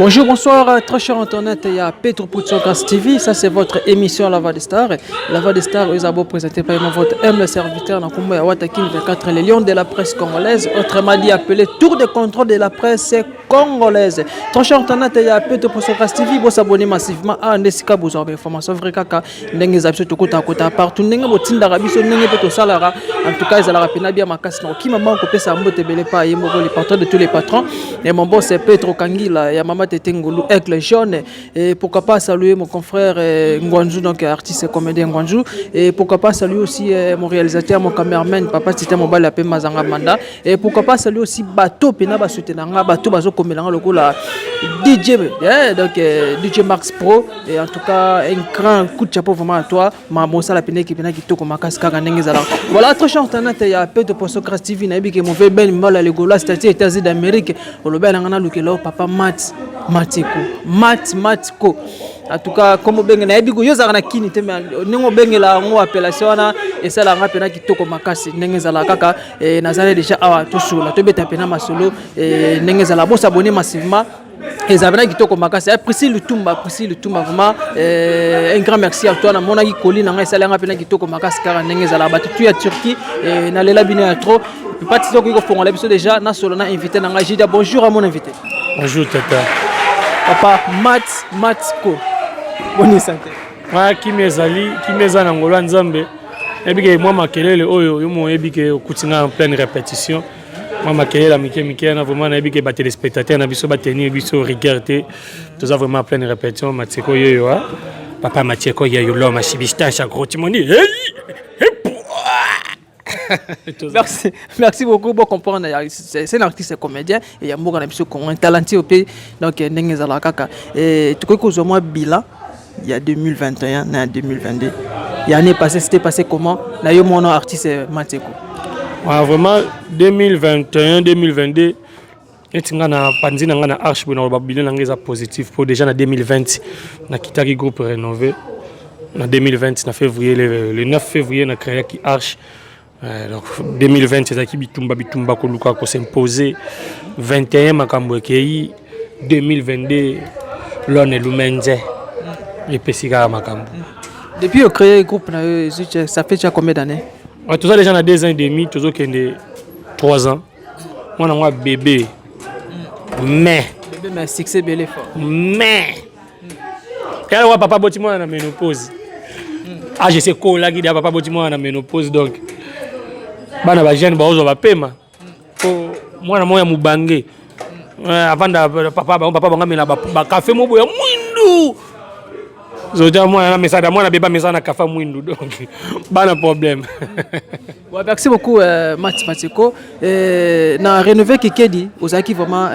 Bonjour, bonsoir, très cher internaute, il y a Petro Poutsokas TV, ça c'est votre émission La Voix des Stars. La Voix des Stars, Isabo présenté par votre humble serviteur, Nakumbo Yawatakin 24, les lions de la presse congolaise, autrement dit appelé Tour de contrôle de la presse congolaise. Très cher internaute, il y a Petro Poutsokas TV, vous s'abonner massivement à Nesika Bouzor, information vraie kaka, ndenge eza biso tokota kota partout, ndenge botindaka biso, ndenge pe tosalaka, en tout cas ezalaka pena bien makasi na okima mbango kopesa mbote ebele pa ye moko, le patron de tous les patrons, et mon boss c'est Petro Kangila, ya Mama Tete Ngolu, Aigle Jaune, et pourquoi pas saluer mon confrère Ngwanzu, donc artiste et comédien Ngwanzu, et pourquoi pas saluer aussi mon réalisateur, mon cameraman, Papa Tite Mobali Ape Mazanga Manda, et pourquoi pas saluer aussi bato pena ba soutenanga, bato bazo komelanga lokola DJ, donc DJ Max Pro, et en tout cas un grand coup de chapeau vraiment à toi, ma mosala pena ki pena kitoko makasi kaka ndenge ezalaka. Voilà, très cher internaute, il y a peu de Poisson TV, nayebi ke mauvais Ben Mbala le Gola, c'est-à-dire États-Unis d'Amérique, olobi nanga na lukela papa Mat Matiko, Mat Matiko. En tout cas, comme obenge nayebi ko yo ozalaka na kini te, mais ndenge obengela yango appellation wana esalaka nga pena kitoko makasi ndenge ezalaka kaka. Nazali déjà awa, tosola, tobeta pena masolo ndenge ezalaka. Bosabonner massivement, ezala pena kitoko makasi. Priscille Lutumba, Priscille Lutumba, vraiment un grand merci à toi. Namonaki koli na ngai, esali yanga pena kitoko makasi kaka ndenge ezalaka. Bato tu ya Turquie, nalela bino ya trop. Papa Tito okoki kofongola biso déjà nasolo na invité na ngai. Jida, bonjour à mon invité. Bonjour tata. Papa Mat Matko, boni santé? Ah, kimi ezali, kimi eza na ngolo ya Nzambe. Nayebi ke mwa makelele oyo yo mo oyebi ke okuti nga en pleine répétition, mwa makelele ya mike mike wana, vraiment nayebi ke batéléspectateur na biso batenir biso rigueur te. Toza vraiment en pleine répétition. Matieko yeyo, a papa Matieko yeyo, l'homme asibistasha gros timoni hey! Merci, merci beaucoup. Bon comprendre, c'est un artiste comédien et ya mboka na biso Congo, un talentueux pe. Donc ndenge ezalaka kaka, tokoki kozwa mwa bilan ya 2021 na 2022 ya année passée. C'était passé comment na yo mwana artiste Mateko? Ouais, vraiment 2021 2022, neti nga na panzi na nga na arche boye, naloba bilan na nga eza positif, po déjà na 2020 nakitaki groupe rénové. Na 2020 na février, le 9 février, na créaki arche. Donc 2020 ezalaki bitumba bitumba, koluka kos'imposer. 21 makambo ekei. 2022 lone elumenze epesi kaka makambo. Depuis ocréé groupe na yo, ça fait déjà combien d'années? Ouais, toza déjà na 2 ans et demi, tozokende 3 ans. Mwana ngo ya bébé, mais bébé mais succès ebele fort. Mais kala wa papa boti mwana na ménopause, age ese ekolaki deya, papa boti mwana na ménopause, donc bana bajeune baozwa bapema po mwana moko ya mobange avanda papa bango, papa bango amela bakafe mo boye ya mwindu, zotia mwana na mesana, mwana beba mesana na kafe ya mwindu, donc bana problème. Ouais, merci beaucoup Mat Matiko. Na rénové Kikedi, ozalaki vraiment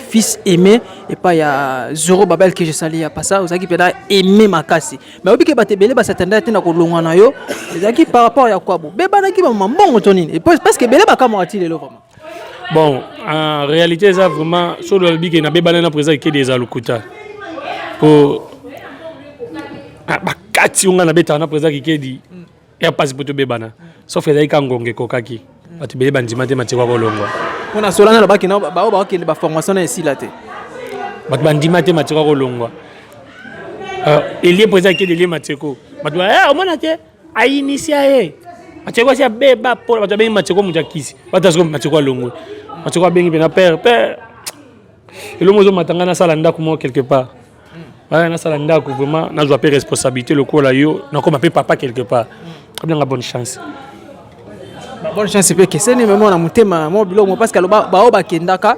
fils aimé et pas ya Zoro Babel que je salue ya passa, ozalaki pena aimé makasi. Mais obi ke bato ebele basatanda te na kolongwa na yo, ezalaki par rapport ya quoi? Bo bebanaki ba mbongo to nini? Et parce que ebele bakamwaka ti lelo vraiment. Bon, en réalité eza vraiment solo alobi ke nabebana na président Kikedi, eza lokuta, po bakati oyo ngai nabetaka na président Kikedi ya mpasi mpo tobebana, sauf ezalaki ka ngonga ekokaki. Bato ebele bandima te Matieko akolongwa. Mpona solana alobaki na bao bakokende baformation na esila te. Bato bandima te Matieko akolongwa. Elie président Kikedi, elie Matieko, bato omona te ainisia ye Matieko asi abeba mpo bato abengi Matieko moto ya kisi. Bato asiko Matieko alongwe, Matieko abengi mpena père père elongo ozomata ngai nasala ndako moko quelque part. Aya nasala ndako, vraiment nazwa mpe responsabilité lokola yo, nakoma mpe papa quelque part. Abinanga bonne chance. Bonne chance mpe ekeseni me mwana motema mo biloko mo, parce que aloba bao bakendaka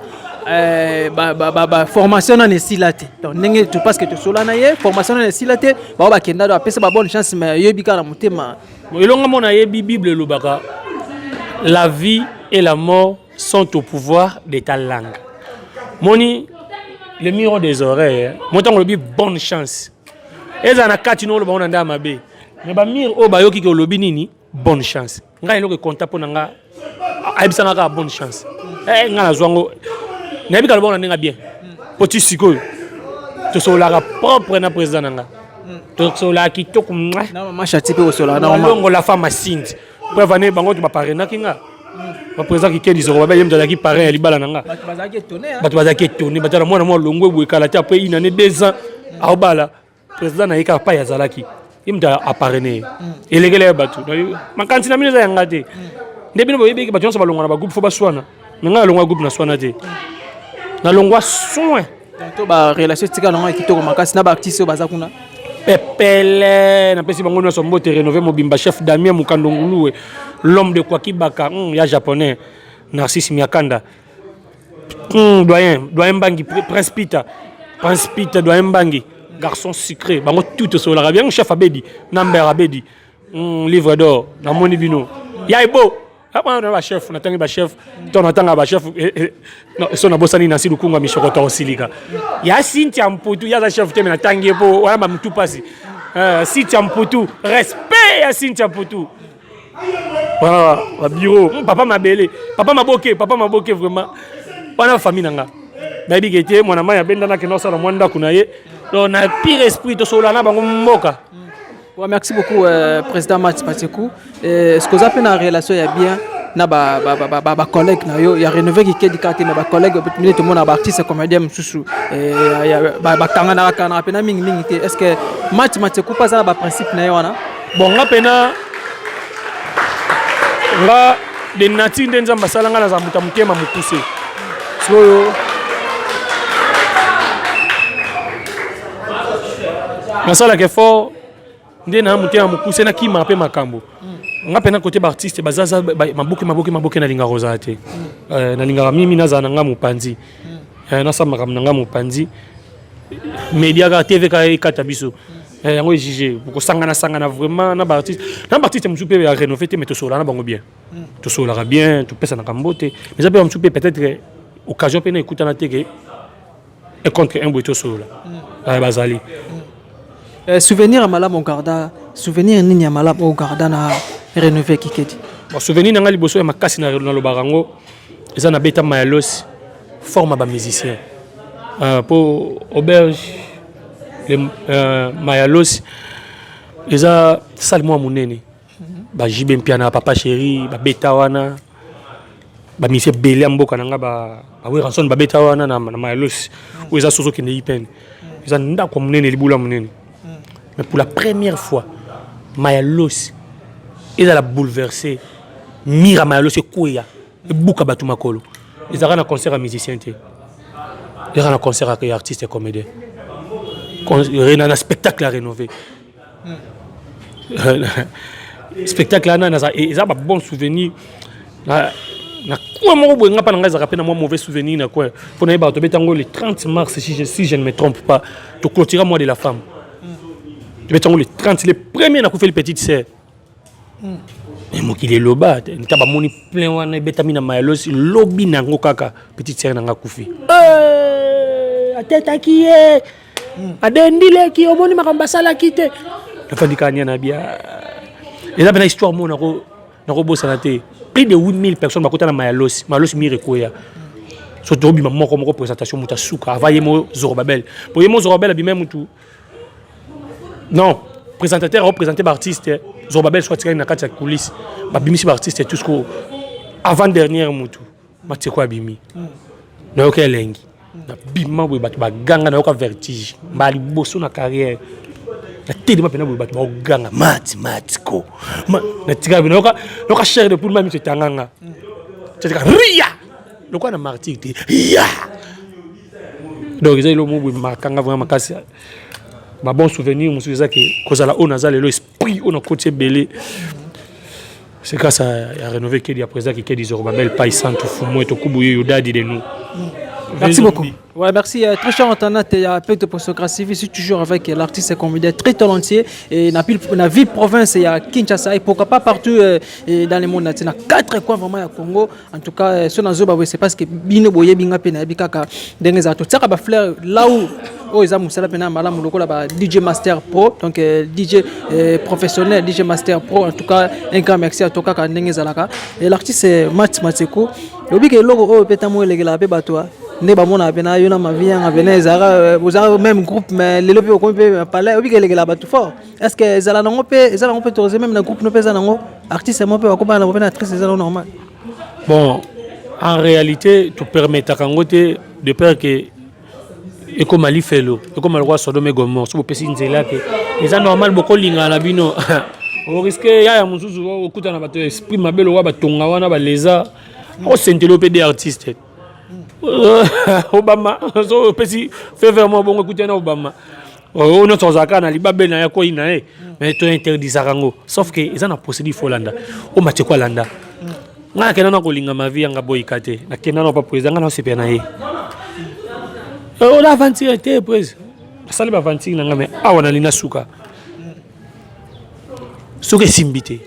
baformation nano esila te. Donc ndenge parce que tosola na ye, formation nano esila te, bao bakenda, do apesa ba bonne chance, mais ayebi kaka na motema. Elonga mona ayebi Bible elobaka: "La vie et la mort sont au pouvoir de ta langue." Moni le mur des oreilles mo, ntango olobi bonne chance, ezala na kati no oloba ngo na nde ya mabe, mais bamire oyo bayoki ke olobi nini, bonne chance. Ngai eloko ekonta mpo na nga, ayebisanga kaka bonne chance. Ngai nazwa yango, nayebi kaloba ngo na ndenge bien, mpo ti sikoyo tosololaka propre na président na nga, tosololaka kitoko. Na mama Chati mpe kosololaka na longola femme asindi, preuve ane bango to baparenaki nga. Ba président Kikedi Zorobabel, ye moto azalaki parrain ya libala na nga. Bato bazalaki étonné, hein? Bato bazalaki étonné, batala mwana mwa longwe boye kala te, après une année, 2 ans aobala. Président na ye kaka pai azalaki, ye moto aparraine ye. Elekela ya bato makanisi na bino eza yanga te. Nde bino boyebi, bato nyonso balongwa na bagroupe, fo baswana. Me ngai nalongwa groupe, na swana te, nalongwa soin. To barelation etikala nango ya kitoko makasi na baartiste oyo baza kuna. Pepele, napesi bango nyonso mbote. Rénové mobimba, chef Damien Mukando Nguluwe, l'homme de Kwakibaka, ya japonais Narcisse Miakanda, doyen, doyen Mbangi, Prince Peter, Prince Peter, doyen Mbangi, garçon sucré, bango tout tosololaka bien. Chef Abedi Namber Abedi, livre d'or, namoni bino ya ebo na bachef, natangi bachef to natanga bachef so nabosani Nansi Lukunga Mishokota osilika ya Cynthia Mputu, ya aza chef te, me natangi ye mpo wana bamutu mpasi. Cynthia Mputu, respect ya Cynthia Mputu wana, babureau papa mabele, papa maboke, papa maboke, vraiment wana famille na nga bayebi ke te mwana mai abendana akenda kosala mwa ndako na ye. Donc na pire esprit tosolola na bango mboka. Ouais, merci beaucoup, président Max Pacheco. Est-ce que vous avez une relation ya bien na ba ba ba ba, ba collègue na yo ya rénové Kikedi kate na ba collègue minute tout le monde ba artiste comédien mususu ya ba ba kanga na kanga pena mingi mingi te? Est-ce que Max Pacheco pas ba principe na yo wana? Bon, nga pena nga de nature nde Nzambe asala nga, naza moto ya motema mokuse. Sikoyo nasalaka effort nde na motema mokuse, nakima mpe makambo. Nga mpena kote baartiste bazaza maboke maboke maboke, nalingaka kozala te. Nalingaka mimi nazala na nga mopanzi, nasala makambo na nga mopanzi. Média kaka, TV kaka ekata biso yango exige kosangana sangana vraiment na baartiste, na baartiste mosusu mpe ya rénové te, mais tosololaka na bango bien, tosololaka bien, topesanaka mbote. Mais eza mpe bamosusu mpe peut-être occasion mpe na ekutana te ke un contre un boye tosolola, bazali. Souvenir ya malamu ogarda, souvenir nini ya malamu ogarda na rénové Kikedi? Bon, souvenir na ngai liboso ya makasi nalobaka yango eza na beta Mayalos, forme ya bamusicien mpo auberge Mayalos eza salle mwa monene, bajibe Mpiana, Papa Chéri babeta wana, bamusicien ebele ya mboka na nga, baWerrason babeta wana na Mayalos oyo eza soso okende ipene, eza ndako ya monene, libula monene. Mais pour la première fois Mayalos ezala bouleversé, mur ya Mayalos ekweya, ebuka bato makolo. Ezalaka na concert ya musicien te, ezalaka na concert ya artiste comédien, na spectacle ya rénové. Spectacle wana eza ba bon souvenir na coin moko boye. Nga mpa na ngai ezalaka mpe na mwa mauvais souvenir na coin, mpo nayebaka tobeta yango le 30 mars, si je ne me trompe pas. Toclôtura mois de la femme, tobeta yango le 30, le premier nakufeli petite sœur. Me mokili eloba nta bamoni plein wana ebetami na Mayalosi, lobi na yango kaka petite sœur na nga akufi, atetaki ye, adendileki, omoni makambo basalaki te. Nafandi kaka nia na bia, eza mpena histoire moko nakobosana te. Plus de 8000 personnes bakota na Mayalosi. Mayalosi mur ekweya. So tobima moko moko, présentation, moto asuka ava ye mo Zorobabel, po ye mo Zorobabel abima mutu non présentateur aoprésente baartiste. Zorobabel so atikali na kati ya coulisse, babimisi baartiste jusqu'au avant dernière mutu Matieko abimi. Nayoka elengi, nabima boye, bato baganga, nayoka vertige mbala liboso na carrière. Natelema mpena boye, bato baoganga mati matiko, natika nayoka chair de poule, ma miso etanganga, tika ria lokola na martyr te ya. Donc eza eloko moko boye makanga vraiment makasi. Babon souvenir mosusu eza ke kozala oyo naza lelo, esprit oyo nakoti ebele, c'est grâce à, à rénové Kedi, à président Kedi Zorobabel Pai Santu Fumo et Tokubu Yoyo Dadi de nous. Merci beaucoup. Ouais, merci. Très cher internaute, il y a peu de Postocratie. Je suis toujours avec l'artiste et comédien très talentueux. Et dans la ville province, il y a Kinshasa et pourquoi pas partout et dans le monde. Il y a quatre coins vraiment à Congo. En tout cas, ce nazo c'est parce que bino boye binga pe na bikaka ndenge za to tsaka ba fleur là où oyo eza mosala mpena malamu lokola ba DJ Master Pro, donc DJ professionnel, DJ Master Pro. En tout cas, un grand merci à toi kaka ndenge ezalaka. Et l'artiste Mat Mateko, oyebi ke eloko oyo mpe ntango elekelaka mpe bato nde bamonaka mpe na yo na mavi yanga pene ezalaka, bozalaka même groupe, mais lelo mpe okomi mpe palais, oyebi ke elekelaka bato fort. Est ce que ezala nango mpe, eza nango mpe toze même na groupe no mpe eza nango artiste mo mpe bakobana nango mpe na actrice, eza nango normal? Bon, en réalité topermettaka yango te, de peur que ekóma lifelo, ekóma lokwa Sodome et Gomorrhe. So bopesi nzela ke eza normal, bokolingana na bino, orisquer yaya mosusu okutana bato ya esprit mabe lokwa batonga wana baleza osenteli mpe de artiste Obama. So opesi faveur moko bongo, ekutani na Obama oyo nyonso azalaka na libabe na ye, akoyi na ye. Mais tointerdisaka yango, sauf que eza na procédure fo olanda oyo Matieko alanda. Ngai nakenda na kolinga Mavi yanga boyika te, nakenda na pa président, ngai naosepela na ye. Ola aventure te, président asali baaventure na ngai, mais awa nalingi nasuka. Soki esimbi te,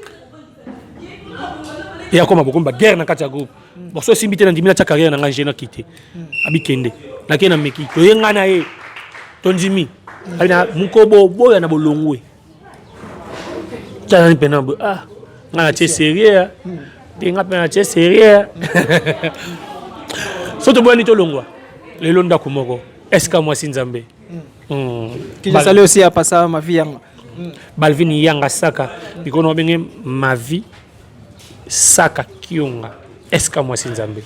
eya koma bokomi baguerre na kati ya groupe. Bon, so esimbi te, nandimi natya carrière na ngai je nakite. Abikende, nakei na meki, toye ngai na ye, tondimi abi na mokobo boya na bolongwe talani mpena boye. Ah, ngai natie sérieux te, ngai mpe natie sérieux. So toboyani, tolongwa lelo ndako moko eska mwasi Nzambe. Que je salue aussi à passa Ma vie Yanga. Balvin Yanga Saka, bikono babenge Mavi Saka Kionga, eska mwasi Nzambe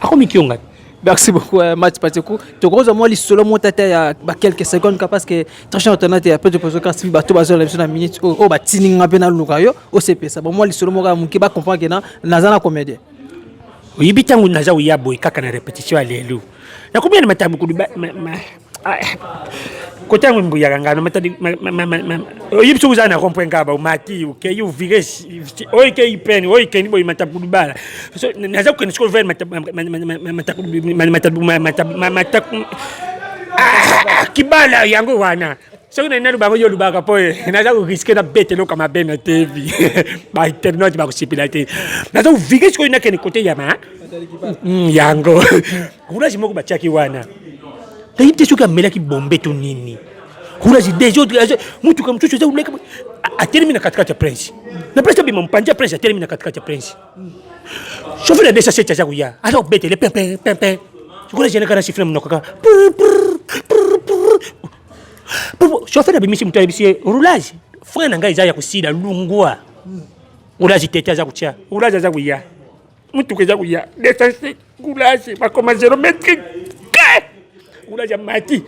akomi Kionga. Merci beaucoup, Match Patekou. Tokozwa mwa lisolo mo tata ya ba quelques secondes ka, parce que très cher internaute ya Pedro Pozo Kasi, bato bazo la biso na minute oyo oyo batini nga mpe naluka yo osepesa bon mwa lisolo moko ya moke, bacomprendre ke na naza na comédien. Oyebi, ntango naza koya boye kaka na répétition ya lelo, nakomi na matabukulu kota yango mbuyaka ngano. Oyebi, soki oza na rond-point kaka, baomati, okei, ovire oyo ekei pene, oyo ekendi boye matabukulu bala. Naza kokende sikoyo vers kibala yango wana. Soki na nalobaka, yo olobaka mpo naza korisquer na bete eloko mabe na TV, bainternaute bakosepela te. Naza kovire sikoyo, nakende kote ya ma yango roulage moko batiaki wana. Nayebi te soki amelaki bombe to nini. Roulage déjà, mutuka mosusu eza oleka, atelemi na katikati ya Prince, na place abima mopanzi ya Prince, atelemi na katikati ya Prince. Chauffeur ya 207 aza koya, aza kobetele pempe pempe. Sikoyo jeneka na siffler monoko kaka. Chauffeur abimisi moto, ayebisi ye: "Roulage, frein na ngai eza ya kosila, lungwa." Roulage tete aza kotia, roulage aza koya, mutuka eza koya 207, roulage bakoma 0 mètre, roulage amati.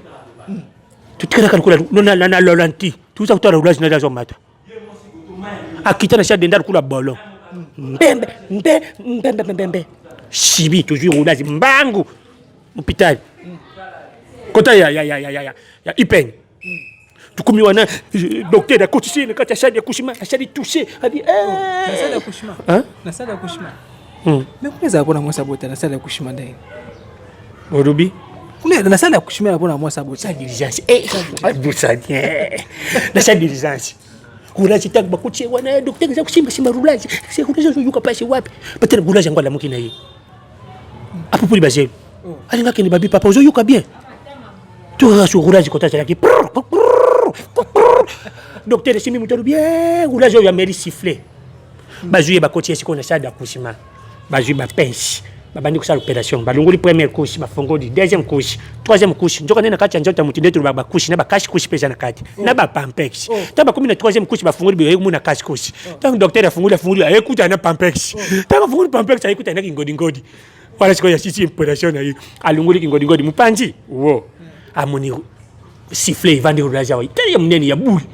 Totikalaka lokola na lolanti, tuza kotala roulage na azomata, akita na sia denda lokola bolo mbembe mbe mbembe mbembe sibi. Tozwi roulage mbangu hôpital kota ya ipene. Tukomi wana, docteur akotisi na kati ya salle d'accouchement, asali touché, abi. Na salle d'accouchement? Na salle d'accouchement? Mais kuna ezala mpona mwasi abota, na salle d'accouchement ndenge? Olobi? Kuna na salle d'accouchement mpona mwasi abota. Salle d'urgence, abusani na salle d'urgence. Roulage, ntango bakoti ye wana, docteur eza kosimbasimba roulage. Roulage ozoyoka mpasi wapi? Batala roulage yango, alamuki na ye, apupuli bazelo, alinga akende. Babi: "Papa, ozoyoka bien?" Tokaka so roulage kota azalaki. Docteur esimbi moto, alobi: "Roulage oyo ameli sifflet." Bazwi ye, bakoti ye sikoyo na salle d'accouchement. Bazwi bapince, babandi kosala opération. Balongoli première couche, bafongoli deuxième couche, troisième couche. Nzoka nde na kati ya nzoto ya motu nde tolobaka bacouche na bacache-couche mpe eza na kati na bapampers. Ntango bakomi na troisième couche, bafongoli boye, ayekomona cache-couche. Ntango docteur afungoli, afungoli, ayekuta na pampers. Ntango afungoli pampers, ayekuta na kingodingodi wana. Sikoyo asisi opération na ye, alongoli kingodingodi mopanzi wo, amoni sifflet evandi roulage awa, tali ya monene ya bule.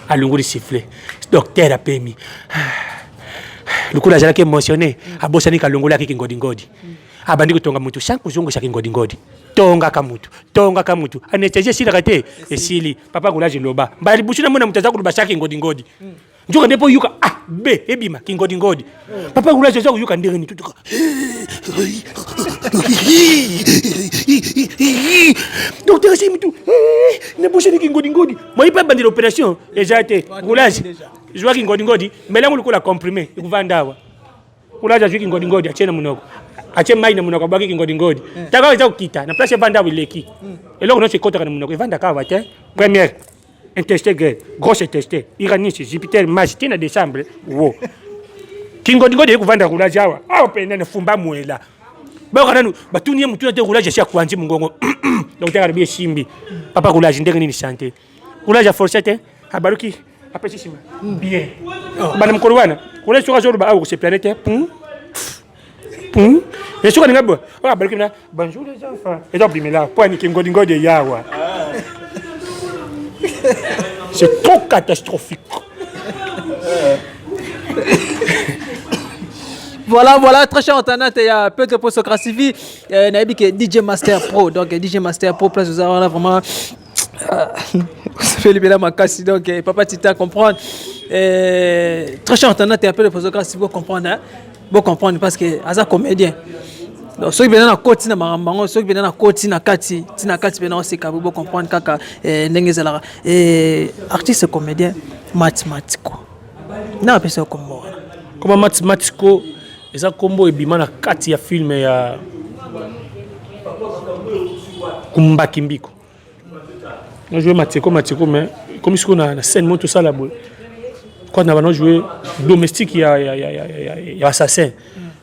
Alongoli sifflet, docteur apemi. Lokola azalaki émotionné, abosani kalongolaki kingodingodi, abandi kotonga mutu sans kozongisa kingodingodi. Tongaka mutu, tongaka mutu, anesthésie esilaka te, esili. Papa roulage loba mbala libusu, namona mutu aza koloba sa kingodingodi. Nzoka nde mpo yoka a b ebima kingodingodi. Papa roulage aza koyoka ndenge nini? Tutuka docteur asi mutu nabosani kingodingodi, moyi mpe abandela opération eza te. Roulage zwaki kingodingodi, melango lokola comprimé, ekovanda awa. Roulage azwi kingodingodi, atie na monoko, atie mai na monoko, abwaki kingodingodi. Taka eza kokita na place, evanda awa, eleki. Eloko nyonso ekotaka na monoko evandaka awa te. Première intestin grêle, grosse intestin, Uranus, Jupiter, Mars, tina décembre wo kingodingodi eye kovanda roulage awa awa pene na fumba mwela. Bayoka nanu, batuni ye mutuna te, roulage esi akwanzi mongongo. Docteur alobi: "Esimbi, papa roulage, ndenge nini santé?" Roulage aforce te, abaluki, apesi nsima bien. Bana mokolo wana, roulage soki azoloba awa kose plane te. Pum. Mais soki alinga boye, oyo abaluki na bonjour les enfants. Eza bimela po aniki ngodi ngodi yawa. C'est trop catastrophique. Voilà, voilà, très cher internaute, il y a peu de poste Crasivi, nayebi ke DJ Master Pro, donc DJ Master Pro, place aux là vraiment, osepeli makasi, donc papa Tita comprendre. Très cher internaute, il y a peu de poste Crasivi, vous comprendre, hein? Vous comprendre parce que aza comédien. Donc soki bena na koti na makambo yango, soki bena na koti na kati, ti na kati bena oseka, bo comprendre kaka ndenge ezalaka. Artiste comédien Mathimatiko. Na apesa kombo wana. Koma Mathimatiko eza kombo ebima na kati ya film ya Kumbaki Mbiko. Na joué Matiko Matiko, mais comme siko na scène mo tosala boye. Quand na bana joué domestique ya assassin.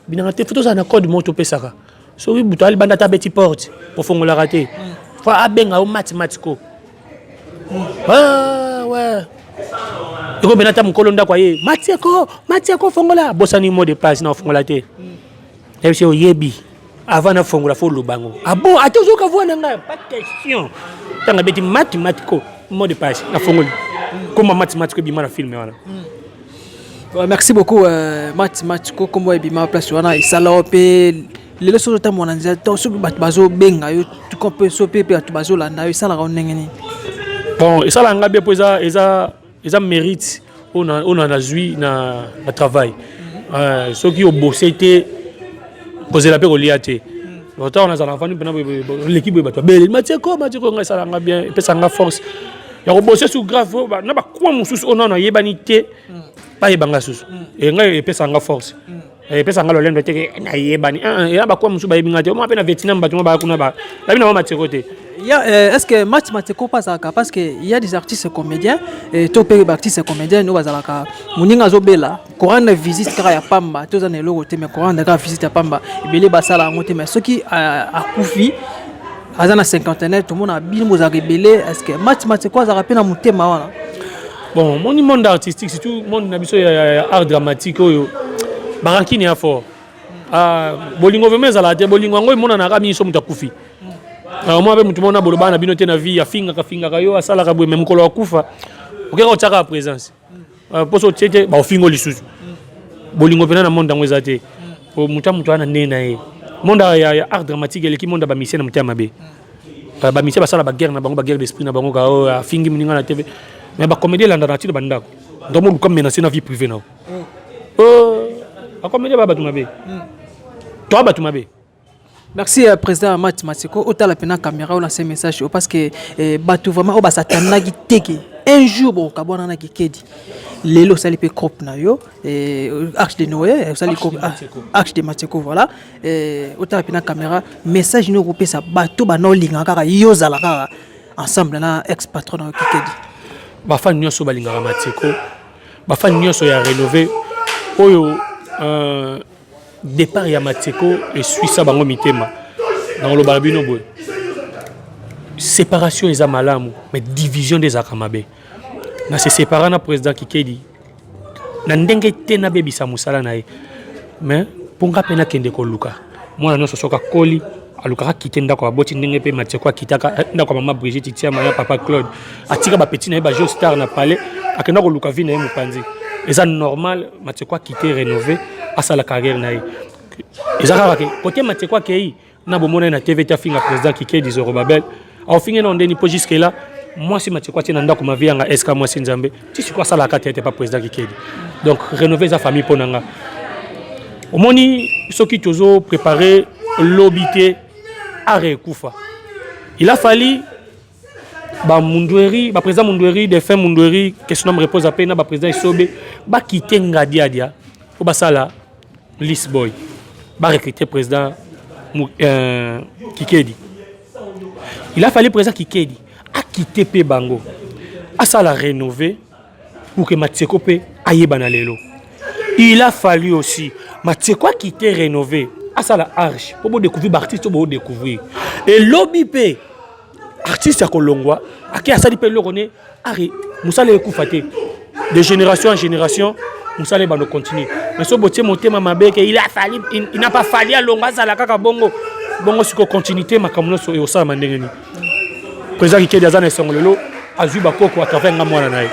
Binanga te photo za na code mo topesaka. Soki butu ali banda ta beti porte ofongolaka te. Fa abenga o Mathimatiko. Ah ouais. Eko bena ta mokolo ndako aye Matiko Matiko fongola bosani mot de passe na fongola te. Yebisi oyebi avant na fongola fo lobango. Ah bon, ate ozoka voix na ngai, pas question. Tanga beti Mathimatiko mot de passe na fongoli. Koma Mathimatiko bima na film wana. Ouais, merci beaucoup Mathimatiko kombo ebima place wana esala ope lelo soki otambola na nzela to soki bato bazobenga yo tuko mpe so mpe bato bazolanda yo esalaka ndenge nini? Bon, esalaka nga bien mpo eza mérite oyo na nazwi na travail. Soki obose te, kozela mpe kolia te. Ntango nazala nafandi mpena leki boye, bato babeleli Matieko Matieko, ngai esalaka nga bien, epesaka nga force ya kobose su grave na bacoin mosusu oyo nano nayebani te, bayebanga susu. Ngai epesaka nga force, epesaka nga lolendo te ke nayebani. Eza bacoin mosusu bayebi nga te. Omona mpe na Vietnam bato mo baya kuna bayebi na ba Matieko te. Ya, est-ce que Mathimatiko bazalaka, parce que il y a des artistes comédiens et to pe artistes comédiens no bazalaka moninga azobela, korendre visite kaka ya pamba, toza na eloko te, mais korendre kaka visite ya pamba, ebele basala yango te. Mais soki akufi, aza na cinquantenaire, tomona bino bozalaka ebele. Est ce que Mathimatiko azalaka mpe na motema wana? Bon, moni monde artistique, surtout monde na biso ya art dramatique oyo, barankine ya fort. Ah, bolingo vraiment ezalaka te. Bolingo yango emonanaka mingi so moto akufi. Mwa mpe motu mona boloba na bino te na vie, afingaka fingaka yo, asalaka boye, mais mokolo akufa okeka otiaka ya présence mpo so otie te, baofingo lisusu. Bolingo mpena na monde yango eza te. Motu ya motu wana ndenge na ye, monde ya art dramatique eleki monde ya bamisie na motema mabe. Bamisie basala baguerre na bango, baguerre d'esprit na bango, ka oyo afingi moninga na TV, mais bacomédie elandaka na ntina bandako ndo moluka menace na vie privée na yo. Bacomédie baya bato mabe, toa bato mabe. Merci président Mat Matiko. Otala pena caméra, on a message parce que bato vraiment oyo basatandaki teke un jour bokabwana na Kikedi, lelo osali mpe crop na yo, Arche de Noé, osali Arche de Matiko. Voilà, otala pena caméra, message nini okopesa bato bana olinga kaka yo ozala kaka ensemble na ex patron na yo Kikedi? Bafani nyonso balingaka Matiko, bafani nyonso ya rénové oyo, départ ya Matiko eswisa bango mitema, nakoloba na bino boye: séparation eza malamu, mais division nde ezalaka mabe. Na se séparer na président Kikedi na ndenge te nabebisa mosala na ye, mais mpo nga mpe nakende koluka. Mwana nyonso soki akoli, alukaka kite ndako aboti, ndenge mpe Matieko akitaka ndako ya mama Brigitte Tiama ya papa Claude, atika bapeti na ye bajo star na palais, akenda koluka vie na ye mopanzi. Eza normal Matieko akite rénové, asala carrière na ye. Eza kaka ke kote Matieko akei na bomona ye na TV te, afinga président Kikedi Zorobabel, aofinge na ndeni, mpo jusque là mwasi Matieko atie na ndako mavi yanga eska mwasi Nzambe ti sikoyo asalaka te ete pa président Kikedi. Donc rénové eza famille mpo na nga. Omoni, soki tozo préparer lobi te, art ekufa. Il a fallu bamundweri, baprésident Mundweri, défunt Mundweri, que son âme repose ape, na baprésident Esobe bakite Ngadiadia mpo basala Lisboy, barecruter président Kikedi. Il a fallu président Kikedi akite mpe bango, asala rénové pour que Matieko mpe ayebana lelo. Il a fallu aussi Matieko akite rénové, asala arche mpo bodécouvrir baartiste oyo boodécouvrir. Elobi mpe artiste ya kolongwa ake asali mpe eloko ne are mosala ekufa te de génération en génération. Mosala ebanda continue. Mais so botie motema mabe ke il a fallu, il n'a pas fallu alonga, azala kaka bongo bongo. Siko continuité, makambo nyonso ekosalama ndenge nini? Président Kikedi aza na esengo lelo, azwi bakoko à travers nga mwana na ye.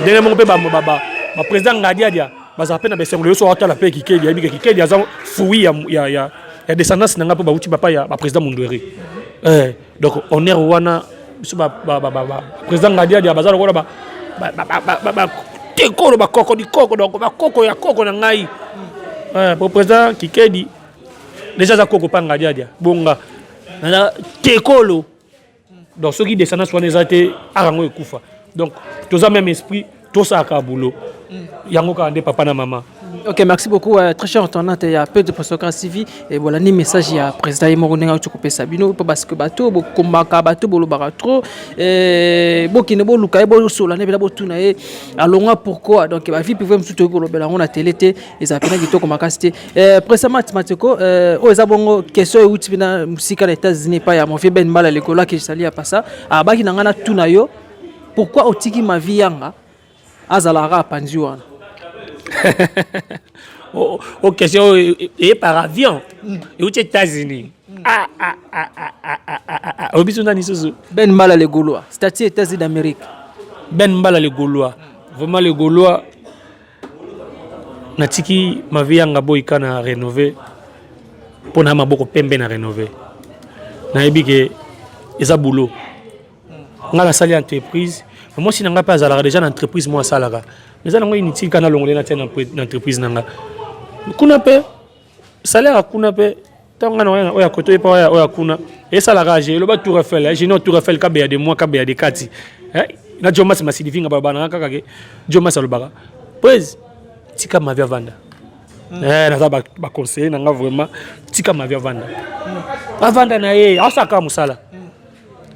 Ndenge moko mpe baprésident Ngadiadia bazala mpe na besengo lelo. So atala mpe Kikedi, ayebi ke Kikedi aza fruit ya descendance na nga, mpo bauti bapa ya baprésident Mundweri. Donc honneur wana, biso président Ngadiadia baza lokola tekolo, bakoko dikoko, donc bakoko ya koko na ngai. Po président Kikedi déjà aza koko mpa Ngadiadia, bonga naza tekolo. Donc soki descendance wana eza te, art yango ekufa. Donc toza même esprit, tosalaka boulot yango kaka nde papa na mama. Ok, merci beaucoup. Très cher internaute, il y a peu de Postocratie TV. Et voilà, ni message, il y a président Yemoro Nenga Chokopesa Bino, parce que bato, bo kombaka, bato, bo trop, et bo kine bo luka, bo sola, ne bo tuna, et alonga pourquoi? Donc, ba vie privée, msuto ko lobela on a télé, te, et ça pena kitoko makasi te. Précédemment, Mateko, oh, eza bongo, question euti na musika na États-Unis, pas ya mon vieux Ben Mala l'école qui sali à pas ça. Ah, ba ki nangana tuna yo, pourquoi otiki Ma Vie yanga azalaka apanzi wana? O question eye par avion euti États-Unis. Ah, ah, ah, ah, ah, ah, ah, ah. Oyebi so nani susu? Ben Mbala le Gaulois, statut États-Unis d'Amérique. Ben Mbala le Gaulois, vraiment le Gaulois. Natiki Mavi Yanga Boyika na rénové mpo na maboko pembe na rénové. Nayebi ke eza boulot. Nga nasali entreprise, mwasi na nga mpe azalaka déjà na entreprise mo asalaka, mais eza nango inutile ka nalongole na tia na entreprise na nga kuna. Mpe salaire kuna mpe ntango nga na oyo akoto ye mpe oyo akuna esalaka je eloba Tour Eiffel, junior Tour Eiffel, kabeya de moi, kabeya de kati na Jomas Masilivinga. Baloba nanga kaka ke Jomas alobaka prese tika Mavi avanda. Naza baconseiller na nga vraiment, tika Mavi avanda, avanda na ye, aosaka mosala.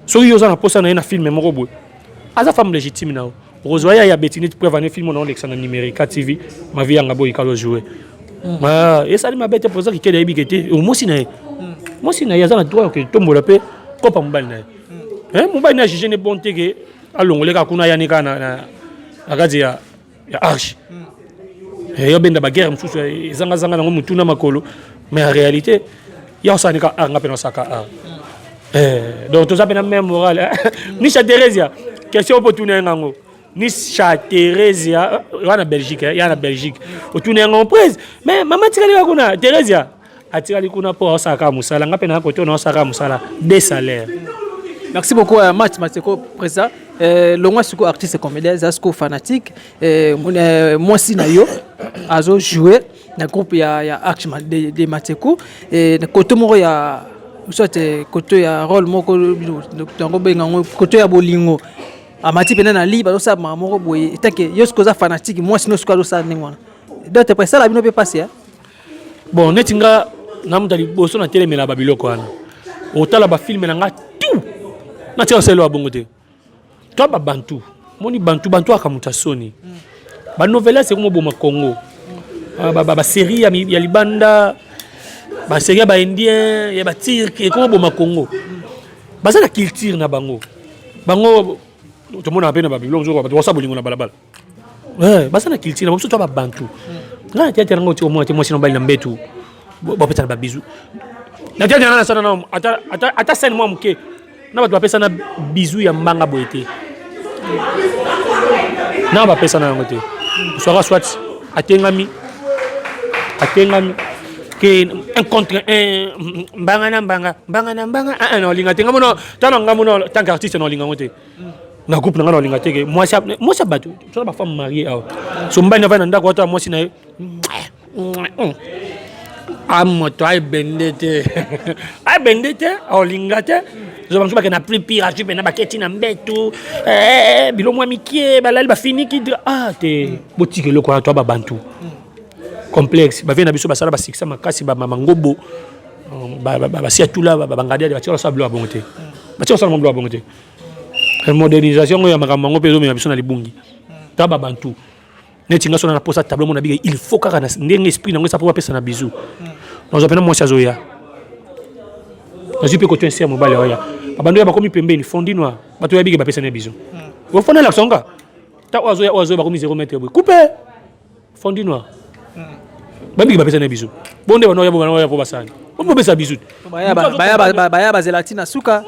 Soki yo oza na posa na ye na film moko boye, aza femme légitime na yo, okozwa ye ya beti neti preuve ane film na olekisa na Numérica TV, Mavi Yanga boyi kalo jouer. Esali mabe te. Président Kikedi ayebi ke te, mwasi na ye, mwasi na ye aza na droit ke tombola mpe kopa mobali na ye. Mobali na ye juge ne bon te ke alongole kaka kuna, ayani kaka na kati ya arche, yobenda baguerre mosusu ezangazanga nango motu na makolo. Mais en réalité ya osala nika art, nga mpe naosaka art. Donc toza mpe na même morale. Nisha Theresia, question mpo otuna ye ngango. Nisha Theresia wana na Belgique, ya na Belgique, otuna ye ngango prise. Mais mama atikali kaka kuna, Theresia atikali kuna mpo aosala kaka mosala. Nga mpe na kote oyo naosala kaka mosala de salaire. Merci beaucoup, Mat Mateko, président. Longwa siko artiste comédien, eza siko fanatique. Mwasi na yo azo jouer na groupe ya Arch de Mateko, na côté moko ya soit côté ya rôle moko yango benga yango côté ya bolingo, amati pena na li bazosala mama moko boye. Etake yo siko oza fanatique, mwasi no siko azosala ndenge wana, donc te esala bino mpe pasi? Bon, neti nga na moto ya liboso natelemela babiloko wana. Otala bafilm na nga tout, natia osala ya bongo te. To babantu moni bantu bantu aka moto asoni banovelas ekomoboma Congo, basérie ya libanda, basérie ya baindien, ya baturc ekomoboma Congo. Baza na culture na bango. Bango tomonaka mpe na babiloko mosusu, bato basala bolingo na balabala. Baza na culture na biso to babantu. Ngai na théâtre yango ti omona te mwasi na mobali na mbetu bapesana babizu. Na théâtre yanga nasala na ata scène mwa moke na bato bapesana bizu ya mbanga boye te, na bapesana yango te. Swaka soit atengami, atengami ke un contre un, mbanga na mbanga, mbanga na mbanga na olinga te. Nga mona tala, nga mona tant qu'artiste na olinga yango te. Na groupe na nga na olinga te ke mwasi ya bato toza bafemme mariée awa, so mobali navai na ndako ata mwasi na ye a moto ayebende te, ayebende te, aolinga te. Zoba mosusu bakende na plus pire, azwi mpena baketi na mbetu, bilo mwa mikie, balali, bafiniki. Ah te, botika eloko wana. To babantu complexe bavie na biso basala basuccès makasi, bamama ngobo, basia tula, bangadiadi batika kosala biloko ya bongo te, batika kosala biloko ya bongo te. Modernisation oyo ya makambo yango mpe ezomema biso na libungi. Ta babantu neti nga so na posa tableau mona bike, il faut kaka ndenge esprit nango esa mpo bapesa na bizu. Nazwa mpena mwasi azoya, nazwi mpe koto ese ya mobali oya, babando ya bakomi pembeni, fondi noir, bato ya bike bapesa na bizu. Ofona elakisa nga ta oyo azoya, oyo azoya, bakomi 0 mètre boye, coupe. Fondu noir. Babiki bapesa na biso. Bonde bano ya bano ya po basani. Bopesa biso. Baya baya baya bazela tina suka.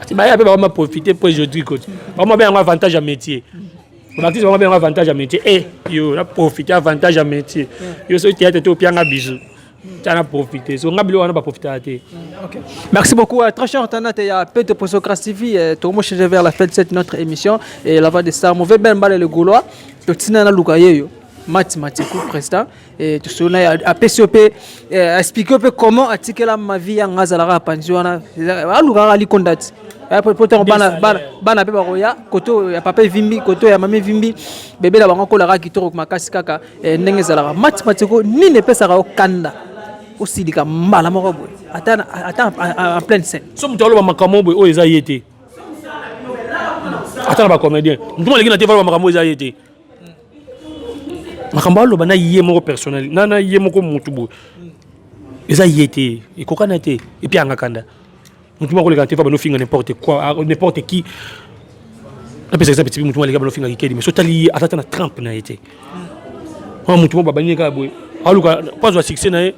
Ati baya pe ba ma profiter pour aujourd'hui coach. Ba ma bien avantage à métier. Ba artiste ba bien avantage à métier. Eh yo na profiter avantage à métier. Yo so théâtre to pianga biso. Tia na profiter. So nga bilo wana ba profiter te. Ok. Merci beaucoup. Très cher internaute, il y a Pedro Posocras TV. Tout le monde vers la fin de cette notre émission. Et la voix des stars, mauvais Ben Mbale le Gaulois. Totina na luka yeyo. Mat Matiku, président. Et tout cela, a PCOP, expliqué un peu comment atikela ma vie ya ngazalaka panzi wana. Aluka ali kondat. Pourtant bana bana bana pe bakoya koto ya papa evimbi koto ya mama evimbi bebe na bango kolaka kitoko makasi kaka ndenge ezalaka. Mat Matiku nini epesaka yo kanda osilika mbala moko boye ata ata en pleine scène? So moto aloba makambo boye oyo eza ye te, ata na bacomédien, motu mo aleki na te aloba makambo oyo eza ye te, makambo aloba na ye moko personnel na ye moko motu boye eza ye te, ekokana te. Et puis anga kanda, motu moko koleka te fa banofinga n'importe quoi, n'importe qui. Napesa exemple tipi, motu moko aleka banofinga kikedi, mais so tali ye ata ta na trempe na ye te. Wana motu moko babandi kaka boye, aluka po azwa succès na ye,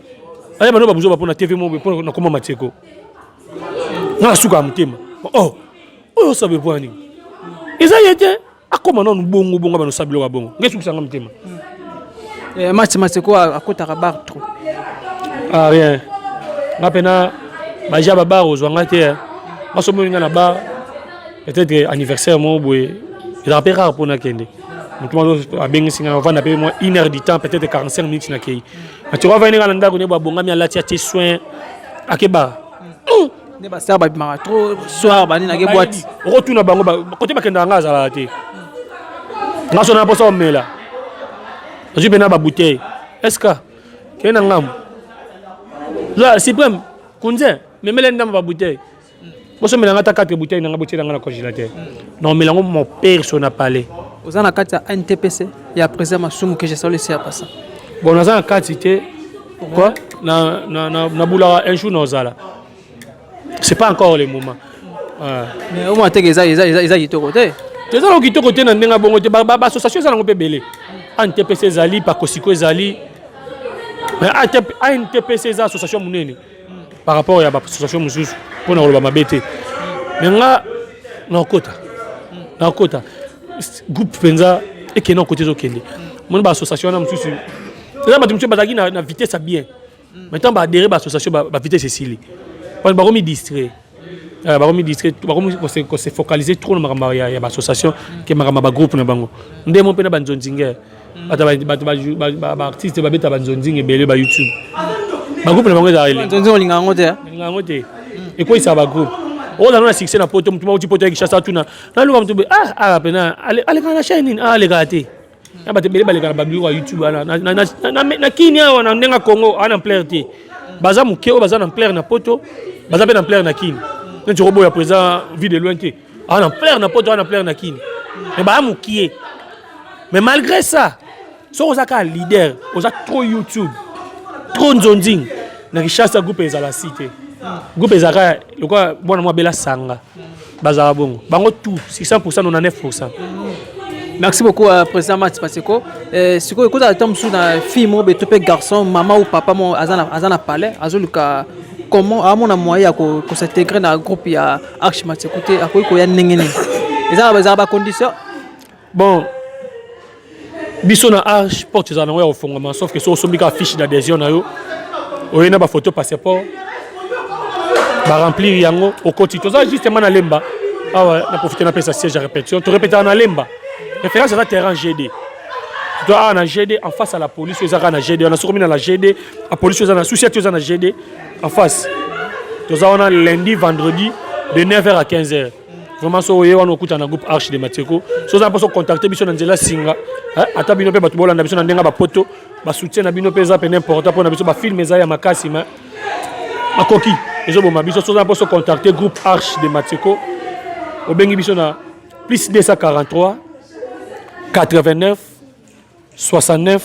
aya bano babuzoba mpo na TV moko boye mpo na koma Matieko. Nga nasuka ya motema, oh, oyo osabe mpo ya nini? Eza ye te, akóma nanu bongo bongo, bano osala biloko ya bongo, nge esukisanga motema. Match Mateko akotaka bar trop? Ah, rien. Nga mpena baja babar ozwanga te. Nga so omoni nga na bar, peut-être anniversaire moko boye, ezalaka mpe rare mpo nakende. Motu moko abengisi nga, ovanda mpe mwa une heure du temps, peut-être 45 minutes, nakei. Matiko avandi nga na ndako ne babongami, alati, atie soin, ake bar. Nde bastar babimaka trop soir, bani nake boîte. Okotuna bango kote bakendaka, nga azalaka te. Nga so na mposa omela, azwi mpe na babouteille est ce que kei na ngambo la suprême kunze, memele ndambo babouteille, bosomela nga ata 4 bouteille nanga, botiela nga na congélateur, na omela yango mon père so na palais. Oza na kati ya NTPC ya président Masumu, que je salue ici ya pasa? Bon, naza na kati te. Pourquoi na bulaka un jour na ozala, c'est pas encore le moment. Mais omona teke eza kitoko te. Eza nango kitoko te na ndenge bongo te. Baassociation eza nango mpe ebele. ANTPC ezali, Pakosiko ezali, mais ANTPC eza association monene par rapport ya baassociation mosusu, mpona koloba mabe te. Mais nga nakota groupe mpenza ekende okota, ezokende. Moni baassociation wana mosusu eza bato mosusu bazalaki na vitesse ya bien. Maintenant baadhérer baassociation, bavitesse esili, bakomi distrait, bakomi distrait, bakomi kose focaliser trop na makambo ya baassociation ke makambo ya bagroupe na bango. Nde mo mpe na banzonzinge, bato baartiste babeta banzonzinge ebele, bayoutube, bagroupe na bango ezala. Nzonzinge olinga yango te? Olinga yango te, ekweyisaka bagroupe. Ozala na succès na poto, motu mauti poto ya Kinshasa, tuna naluka motu boye, ah ah, pena alekaka na chaîne nini? Ah, alekaka te na bato ebele baleka na babiloko ya YouTube wana na kini awa na ndenge ya Congo awa na ampleur te. Baza moke oyo baza na ampleur na poto, baza mpe na ampleur na kini. Neti okoboya président Vie de Loin te, awa na ampleur na poto, awa na ampleur na kini, mais baya mokie. Mais malgré ça, soki oza kaka leader, oza trop YouTube, trop nzonzing na Kinshasa, groupe ezala si te. Groupe ezalaka lokola mwana mwa abela sanga, bazala bongo bango tout 600, 99. Merci beaucoup, président Mat Paseko. Sikoyo ekozala ta mosusu na fille moko boye to mpe garçon, mama ou papa moko aza na palais, azoluka comment amona moyen ya kos'intégrer na groupe ya Arche Mateko te, akoki koya ndenge nini? Ezala bacondition? Bon, biso na Arche, porte ezala nango ya kofongama, sauf que so osombi kaka fiche d'adhésion na yo, oye na bafoto, passeport, baremplir yango, okoti. Toza justement na Lemba awa. Na profite napesa siège ya répétition. Torépétaka na Lemba, référence eza terrain GD. To awa na GD, en face à la police. Oyo eza kaka na GD wana, soki omi na la GD a police, oyo eza na société, oyo eza na GD en face. Toza wana lundi, vendredi, de 9h à 15h. Vraiment, so oye wana, okuta na groupe Arche de Matieko. So oza mposo contacter biso na nzela singa, ata bino mpe bato bolanda biso na ndenge ya bapoto, basoutien na bino mpe eza pene important mpona biso. Bafilme eza ya makasi, ma makoki ezoboma biso. So oza mposo contacter groupe Arche de Matieko, obengi biso na plus 243 89 69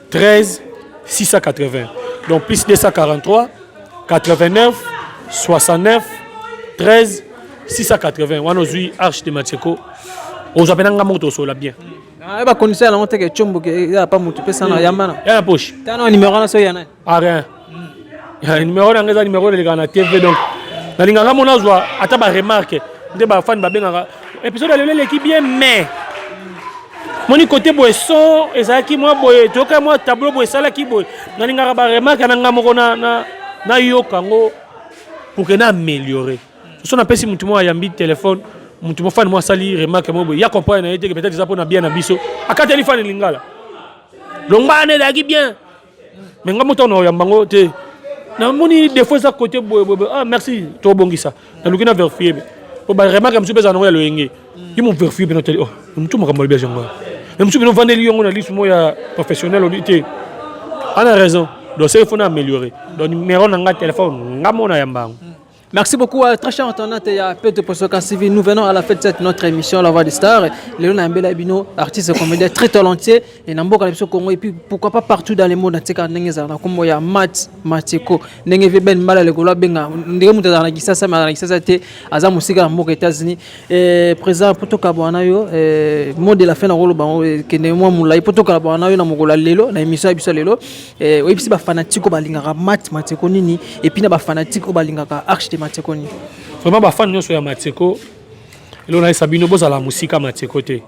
13 680. Donc plus 243 89 69 13 680 wana ozwi Arche de Matieko, ozwa mpe na nga moko, tosola bien. Mais ba condition yango te ke chombo ke ya pa mutu pesa na yamba na. Ya na poche. Tana numéro na so ya nani? Ah rien. Ya numéro na ngeza numéro eleka na TV donc. Nalingaka mona zwa ata ba remarque nde ba fan babengaka épisode ya lelo eleki bien mais moni côté boye son ezalaki mwa boye toyoka mwa tableau boye esalaki boye nalingaka ba remarque na nga moko na na nayoka yango pour que na améliorer so napesi motu moko ayambi telefone motu mo fani mo asali remarque moko boye ya comprendre na ye te ke peut-être eza mpona bien na biso akateli fani lingala longba wana ezalaki bien mais nga moto na oyamba yango te namoni défaut eza côté boye boye ah merci tobongisa naluki na vérifier po ba remarque mosusu mpe ezala nango ya loyenge ye mo vérifier mpe natali oh motu makambo alobi yango mais mosusu mpe novandeli yango na lisu moko ya professionnel olobi te ana raison donc c'est il faut na améliorer donc numéro na nga téléphone nga mona yamba yango. Merci beaucoup, très cher internaute, il y a peu de Posoka CV. Nous venons à la fin de cette notre émission La Voix des Stars. Léon Mbela Bino, artiste comédien très talentueux et Namboka na biso Congo et puis pourquoi pas partout dans le monde entier ndenge ezala na kombo ya Mat Mateko ndenge ve Ben Mbala lekolo abenga ndenge moto azala na Kisasa mais azala na Kisasa te aza mosika na mboka États-Unis. Eh, président po tokabwana yo eh, mot de la fin na koloba kende mwa molai po tokabwana yo na mokolo ya lelo na émission ya biso ya lelo eh, oyebisi bafanatike oyo balingaka Mat Mateko nini et puis na bafanatike oyo balingaka Arche de Mateko nini? Vraiment bafani nyonso ya Mateko, eloko nayesa bino, bozala mosika Mateko te,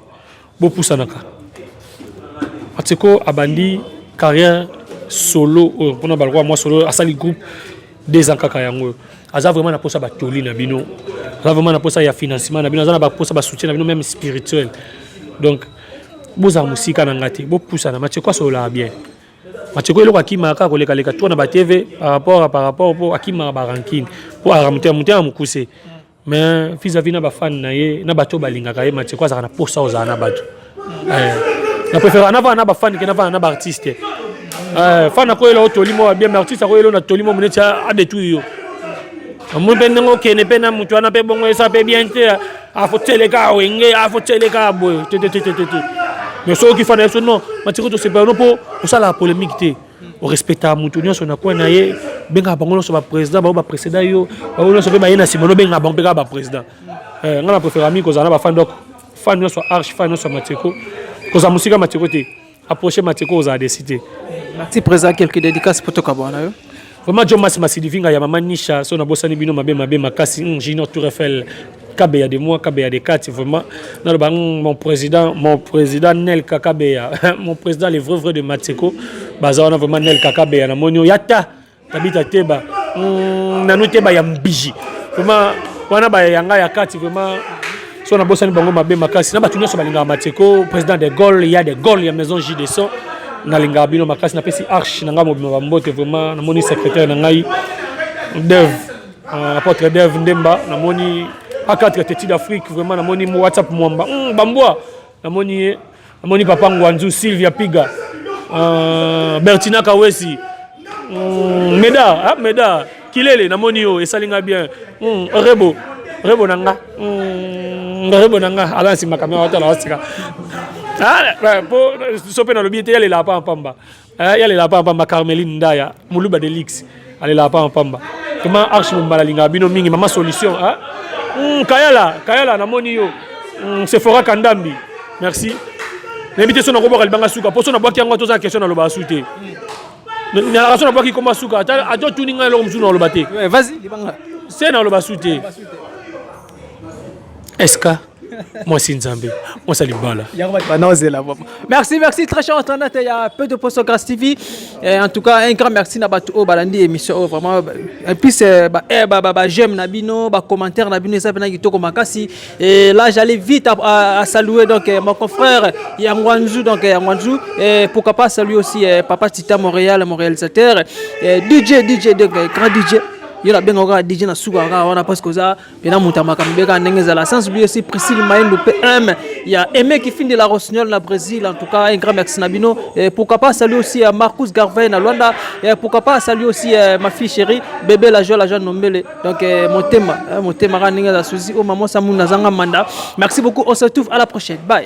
bopusanaka. Mateko abandi carrière solo oyo mpona balokwa mwa solo, asali groupe 2 ans kaka yango oyo. Aza vraiment na posa batoli na bino, aza vraiment na posa ya financement na bino, aza na baposa basoutien na bino, même spirituel. Donc bozala mosika na nga te, bopusana. Mateko asololaka bien. Mateko eloko akimaka kaka kolekaleka to na batv par rapport mpo akimaka barancune mpo azalaka motema motema mokuse, mais vis-à-vis na bafani na ye, na bato oyo balingaka ye, Mateko azalaka na posa ozala na bato. Na préférera navanda na bafani ke navanda na baartiste. Fan akoyela o toli moko bien, mais artiste akoyela na toli moko neti adétruire yo. Amoni mpe ndenge okende mpe na motu wana mpe bongo esa mpe bien te, afoteleka wenge, afoteleka boye te te te te te te. Mais soki fana ye so non, Matiko tosepela no mpo osalaka polémique te, orespectaka motu nyonso na coin na ye, bengaka bango nyonso baprésident, bango baprécéda yo, bango nyonso mpe baye na nsima, nobengaka bango mpe kaka baprésident. Ngai na préféra mingi kozala na bafan. Donc fan nyonso Arche, fan nyonso ya Mateko, kozala mosika Mateko te, approche Mateko, ozala déçu te. Merci président, quelques dédicaces po tokabwana yo. Vraiment John Masi Masilivinga ya mama Nisha, so nabosani bino mabe mabe makasi. Junior Tour Eiffel, Kabeya de moi, Kabeya de Kati, vraiment naloba mon président Nel Kakabeya, mon président, le vrai vrai de Mateko baza wana. Vraiment Nel Kakabeya, namoni oyo yata Tabita Teba, nanu Teba ya Mbiji, vraiment wana bayanga ya kati. Vraiment so nabosani bango mabe makasi na bato nyonso balingaka Mateko, président de Gaulle ya de Gaulle ya maison J de son, nalingaka bino makasi. Napesi Arche na ngai mobima bambote. Vraiment namoni secrétaire na ngai Dev, apôtre Dev Ndemba, namoni A4 Teti d'Afrique, vraiment namoni WhatsApp Mwamba, bambwa namoni ye, namoni papa Ngwanzu, Sylvia Piga, Bertina Kawesi, Meda, ah, Meda Kilele, namoni yo esalinga bien. Rebo rebo na nga, rebo na nga ala nsima kamera watala wasika po so mpe nalobi ete yalela pa pamba, yalela pa pamba. Carmeline Ndaya Moluba Delix alelaka pa pamba. Vraiment Arche Mombala alingaka bino mingi. Mama Solution, Kayala Kayala, namoni yo. Sephora Kandambi, merci. Nayebi te so nakobwaka libanga suka mpo so nabwaki yango tozala question nalobaka su te. Nalaka so nabwaki komba suka ata otuni ngai eloko mosusu naloba te. Vas-y, libanga. Se naloba su te. Eska mwasi Nzambe, mwasi libala. Merci, merci, très cher internaute ya peu de Poste Grâce TV. Et en tout cas, un grand merci na bato oyo balandi émission oyo vraiment. Et puis ba eh, ba ba, ba j'aime na bino, ba commentaire na bino eza pena kitoko makasi. Et là, j'allais vite à saluer donc mon confrère Yangwanzu, donc Yangwanzu, et pourquoi pas saluer aussi papa Tita Montréal, mon réalisateur, et DJ DJ, donc grand DJ. Yo la benga kaka DJ na suka kaka wana parce que oza pena moto ya makambo beka ndenge ezala. Sans oublier aussi Priscille Mayendu PM ya Aimé Kifindi la Rossignol na Brésil. En tout cas, un grand merci na bino. Et pourquoi pas saluer aussi à Marcus Garvey na Luanda. Et pourquoi pas saluer aussi ma fille chérie bébé la joie, la joie Nombele, donc motema motema kaka ndenge ezala. Suzi o maman Samu nazanga manda. Merci beaucoup, on se retrouve à la prochaine, bye.